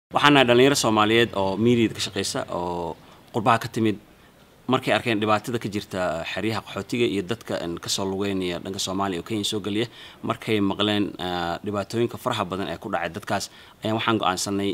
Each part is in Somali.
Waxaan nahay dhalinyaro Soomaaliyeed oo miidiyada ka shaqeysa oo qurbaha ka timid. Markay arkeen dhibaatada ka jirta xeryaha qaxootiga iyo dadka kasoo lugeynaya dhanka Soomaaliya oo Kenya soo geliya, markay maqleen dhibaatooyinka faraha badan ee ku dhacay dadkaas, ayaan waxaan go-aansanay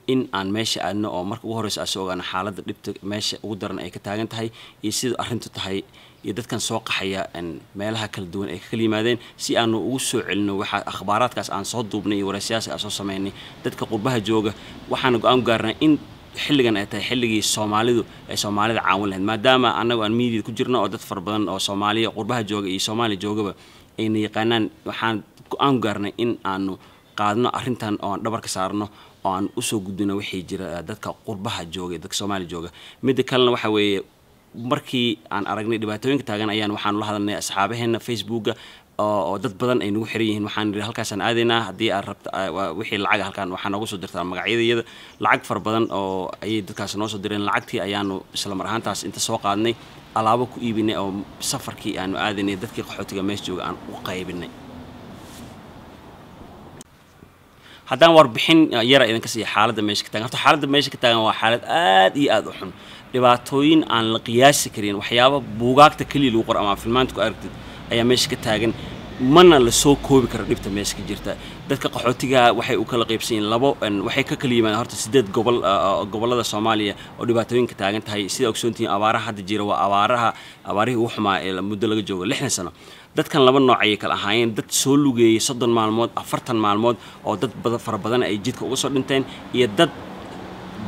in aan meesha aadno oo marka ugu horreysa aan soo ogaano xaaladda dhibta meesha ugu daran ay ka taagan tahay iyo sida arrintu tahay iyo dadkan soo qaxaya meelaha kala duwan ay ka kala yimaadeen, si aanu ugu soo celino waxa akhbaaraadkaas aan soo duubnay iyo waraysiyaas aan soo sameynay dadka qurbaha jooga. Waxaana go-aan gaarnay in xilligan ay tahay xilligii Soomaalidu ay Soomaalida caawin lahayd, maadaama annagu aan miidiyada ku jirno oo dad fara badan oo Soomaaliya qurbaha jooga iyo Soomaaliya joogaba ayna yaqaanaan. Waxaan go-aan gaarnay in aanu qaadno arrintan oo aan dhabarka saarno oo aan usoo gudbino wixii jira dadka qurbaha jooga iyo dadka Soomaaliya jooga. Midda kalena waxa weeye, markii aan aragnay dhibaatooyinka taagan ayaan waxaanu la hadalnay asxaabaheena Facebooka oo dad badan ay nagu xiran yihiin. Waxaan nidhi halkaasaan aadaynaa, haddii aad rabta wixii lacaga halkaan waxaa noogu soo dirtaa magacyadayada. Lacag fara badan oo ayay dadkaas noo soo direen. Lacagtii ayaanu isla mar ahaantaas inta soo qaadnay alaabo ku iibinay oo safarkii aanu aadaynay dadkii qaxootiga meesha jooga aan u qaybinay. Haddaan warbixin yara idinka siiya xaaladda meesha ka taagan, horta xaaladda meesha ka taagan waa xaalad aad iyo aad u xun, dhibaatooyin aan la qiyaasi karin, waxyaaba buugaagta keliya lagu qoro ama filmaanta ku aragtid ayaa meesha ka taagan, mana la soo koobi karo dhibta meesha ka jirta. Dadka qaxootiga waxay u kala qaybsan yihiin labo, waxay ka kala yimaadeen horta 8 gobol gobollada Soomaaliya oo dhibaatooyinka taagan tahay. Sida ogsoontihiin, abaaraha hadda jira waa abaaraha abaarihii ugu xumaa ee muddo laga joogo 60 sano. Dadkan laba nooc ayay kala ahaayeen: dad soo lugeeyey 30 maalmood, 40 maalmood oo dad badan fara badan ay jidka uga soo dhinteen, iyo dad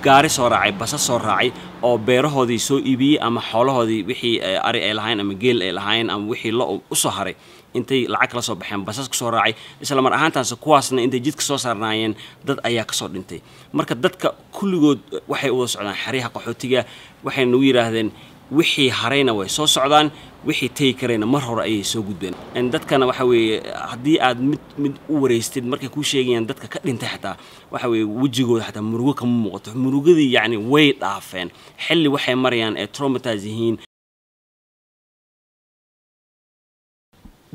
gaari soo raacay, basas soo raacay oo beerahoodii soo iibiyey ama xoolahoodii wixii ari ay lahaayeen ama geel ay lahaayeen ama wixii lo usoo haray intay lacag kala soo baxeen basas kusoo raacay. Isla mar ahaantaas kuwaasna intay jidka soo saarnaayeen dad ayaa kasoo dhintay. Marka dadka kulligood waxay u wada socdaan xeryaha qaxootiga. Waxay nagu yidhaahdeen wixii harayna way soo socdaan, wixii tegi karayna mar hore ayay soo gudbeen. Dadkana waxa weeye, haddii aad mid mid u wareystid markay kuu sheegayaan dadka ka dhintay, xataa waxa weeye wejigooda xataa murugo kama muuqato. Murugadii yacni way dhaafeen, xilli waxay marayaan ee traumatise yihiin.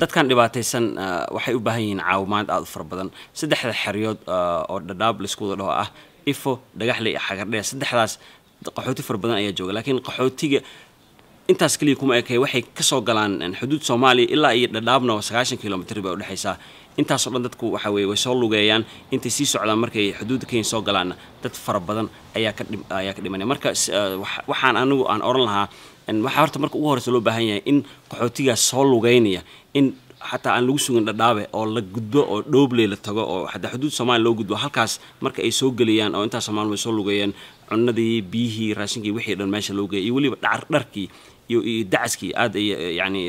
Dadkan dhibaataysan waxay u baahan yihiin caawimaad aada u fara badan. Saddexda xeryood oo Dhadhaab laisku wada dhaho ah, Ifo, Dhagaxle iyo Xagardheer, saddexdaas qaxooti fara badan ayaa jooga. Laakiin qaxootiga intaas keliya kuma ekay, waxay kasoo galaan xuduud Soomaaliya ilaa iyo Dhadhaabna waa 90 kilomitr bay udhexaysaa. Intaasoo dhan dadku waxa weye way soo lugeeyaan intay sii socdaan. Markay xuduudda Kenya soo galaanna dad fara badan ayaa ka ayaa ka dhimanaya. Marka waxaan anigu aan oran lahaa, waxaa horta marka ugu horeysa loo baahan yahay in qaxootigaas soo lugeynaya in xataa aan lagu sugin Dhadhaabe oo la gudbo oo Dhoobley la tago oo xataa xuduud Soomaaliya loo gudbo. Halkaas marka ay soo geliyaan oo intaas Soomaali way soo lugeeyeen, cunadii, biyihii, raashinkii, wixii dhan meesha loo geeyay iyo weliba dhacar dharkii iyo dacaskii aad ay yacni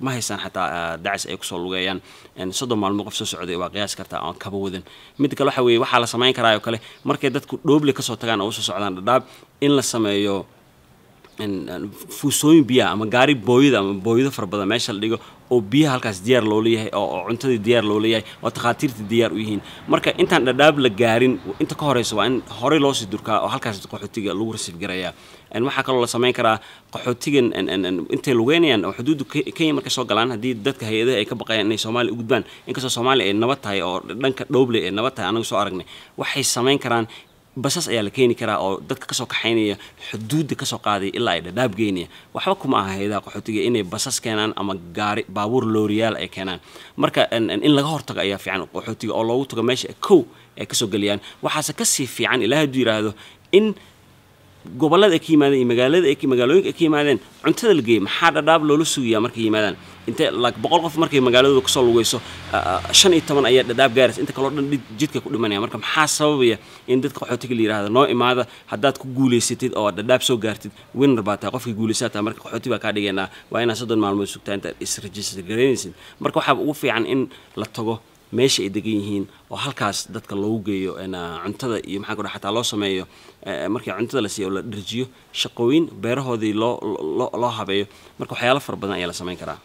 ma haystaan, xataa dacas ay kusoo lugeeyaan. 30 maalmood qof soo socday waa qiyaasi kartaa oon kaba wadan. Midda kale waxa weeye, waxaa la samayn karaa oo kale markay dadku Dhooble kasoo tagaan oo usoo socdaan Dhadhaab in la sameeyo fuusooyin biyaha ama gaari booyada ama booyado fara badan meesha la dhigo oo biyaha halkaas diyaar loo leeyahay oo cuntadii diyaar loo leeyahay oo takhaatiirtii diyaar u yihiin. Marka intaan Dhadhaab la gaarin inta ka horeysa waa in horey loo sii durkaa oo halkaas qaxootiga lagu rasiif garayaa. Waxaa kaloo la samayn karaa qaxootigan intay lugeynayaan oo xuduudda Kenya markay soo galaan, haddii dadka hay-adaha ay ka baqayaan inay Soomaaliya u gudbaan, inkastoo Soomaaliya ay nabad tahay oo dhanka Dhowble ay nabad tahay anagu soo aragnay, waxay samayn karaan basas ayaa la keeni karaa oo dadka kasoo kaxaynaya xuduudda kasoo qaadaya ilaa ay Dhadhaab geynaya. Waxba kuma aha hay-adaha qaxootiga inay basas keenaan ama gaari baabuur looriyaal ay keenaan. Marka in laga hortago ayaa fiican qaxootiga oo loogu tago meesha kow ay kasoo geliyaan. Waxaase kasii fiican, ilaahay hadduu yidhaahdo, in gobollada ay ka yimaadeen iyo magaalada ay magaalooyinka ay ka yimaadeen cuntada la geeyay. Maxaa Dhadhaab loola sugayaa markay yimaadaan? Inte like 100 qof markay magaaladooda kusoo lugeyso, 15 ayaa Dhadhaab gaaraysa, inta kaloo dhan jidka ku dhimanaya. Marka maxaa sababaya in dadka qaxootiga la yidhaahdo noo imaada, haddaad ku guulaysatid oo Dhadhaab soo gaartid winner baa tahay, qofkii guulaysaa tahay, marka qaxooti baa kaa dhigaynaa, waa inaad 30 maalmood sugtaa intaad is-register garaynaysid? Marka waxaa ugu fiican in la tago meesha ay degan yihiin oo halkaas dadka loogu geeyo cuntada iyo maxaa ku dhaha, xataa loo sameeyo markii cuntada la siiyo oo la dherjiyo, shaqooyin beerahoodii loo loo loo habeeyo. Marka waxyaalo fara badan ayaa la samayn karaa.